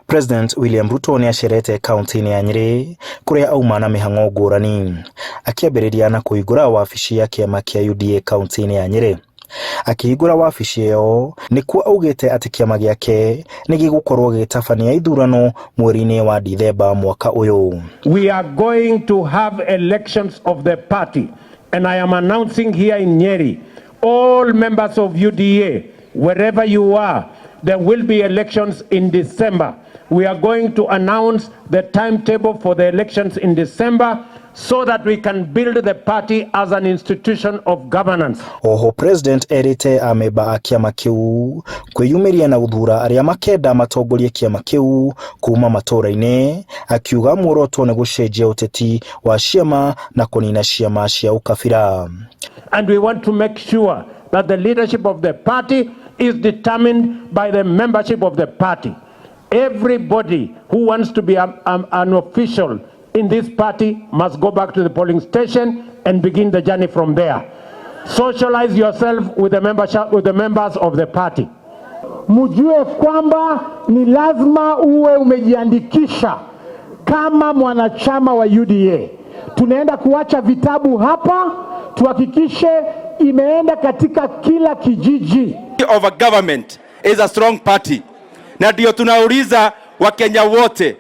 President William Ruto nĩ acerete kaunti-inĩ ya Nyĩrĩ kũrĩa auma na mĩhang'o ngũrani, akĩambĩrĩria na kũhingũra wabici ya kĩama kĩa UDA kaunti-inĩ ya Nyĩrĩ. Akĩhingũra wabici ĩyo nĩkuo augĩte atĩ kĩama gĩake nĩ gĩgũkorwo gĩgĩtabania ithurano mweri-inĩ wa Dithemba mwaka ũyũ. We are going to have elections of the party and I am announcing here in Nyeri all members of UDA wherever you are there will be elections in December. We are going to announce the timetable for the elections in December so that we can build the party as an institution of governance. Oho President erĩte amemba a kĩama kĩu kwĩyumĩria na gũthura arĩa makenda matongorie kĩama kĩu kuma matũra-inĩ, akiuga muoroto nĩ gũcenjia ũteti wa ciama na kũnina ciama cia ũkabira. And we want to make sure that the leadership of the party is determined by the membership of the party. Everybody who wants to be an official in this party must go back to the polling station and begin the journey from there. Socialize yourself with the membership, with the members of the party. Mjue kwamba ni lazima uwe umejiandikisha kama mwanachama wa UDA. Tunaenda kuacha vitabu hapa, tuhakikishe imeenda katika kila kijiji. Of a government is a strong party, na ndio tunauliza Wakenya wote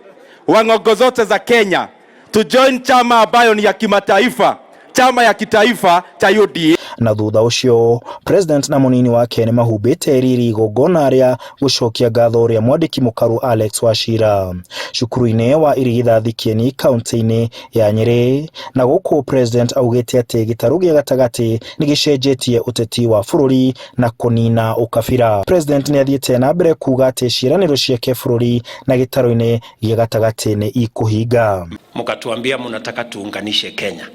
wa ng'ongo zote za Kenya to join chama ambayo ni ya kimataifa, chama ya kitaifa cha UDA. Na thutha ũcio President na mũnini wake nĩ mahumbĩte riri igongona rĩa gũcokia ngatho rĩa mwandĩki mũkaru Alex Wachira cukuru-inĩ wa Irigithathi Kieni kaunti-inĩ ya Nyĩrĩ. Na gũkũ President augĩte atĩ gĩtarũ gĩa gatagatĩ nĩ gĩcenjetie ũteti wa bũrũri na kũnina ũkabira. President nĩ athiĩte na mbere kuga atĩ ciĩranĩro ciake bũrũri na gĩtarũ-inĩ gĩa gatagatĩ nĩ ikũhinga. Mkatuambia mnataka tuunganishe Kenya,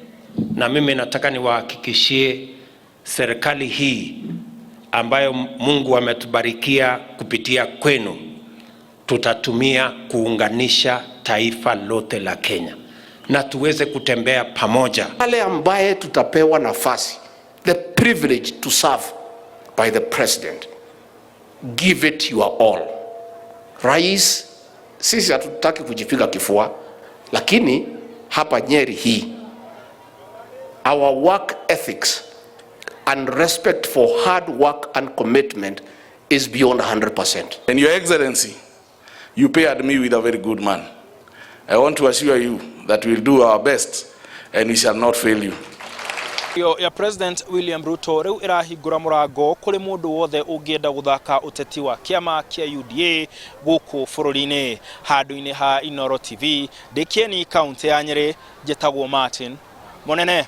na mimi nataka niwahakikishie serikali hii ambayo Mungu ametubarikia kupitia kwenu, tutatumia kuunganisha taifa lote la Kenya na tuweze kutembea pamoja. Wale ambaye tutapewa nafasi, the privilege to serve by the president, give it your all. Rais, sisi hatutaki kujipiga kifua, lakini hapa Nyeri hii our work ethics and respect for hard work and commitment is beyond 100%. And Your Excellency, you paired me with a very good man. I want to assure you that we'll do our best and we shall not fail you. Yo ya President William Ruto riu irahingura murango kuri mundu wothe ungienda guthaka uteti wa kiama kia UDA guku bururi-ini. Handu-ini ha Inooro TV, ndĩ Kieni, kaunti ya Nyeri, njĩtagwo Martin Munene.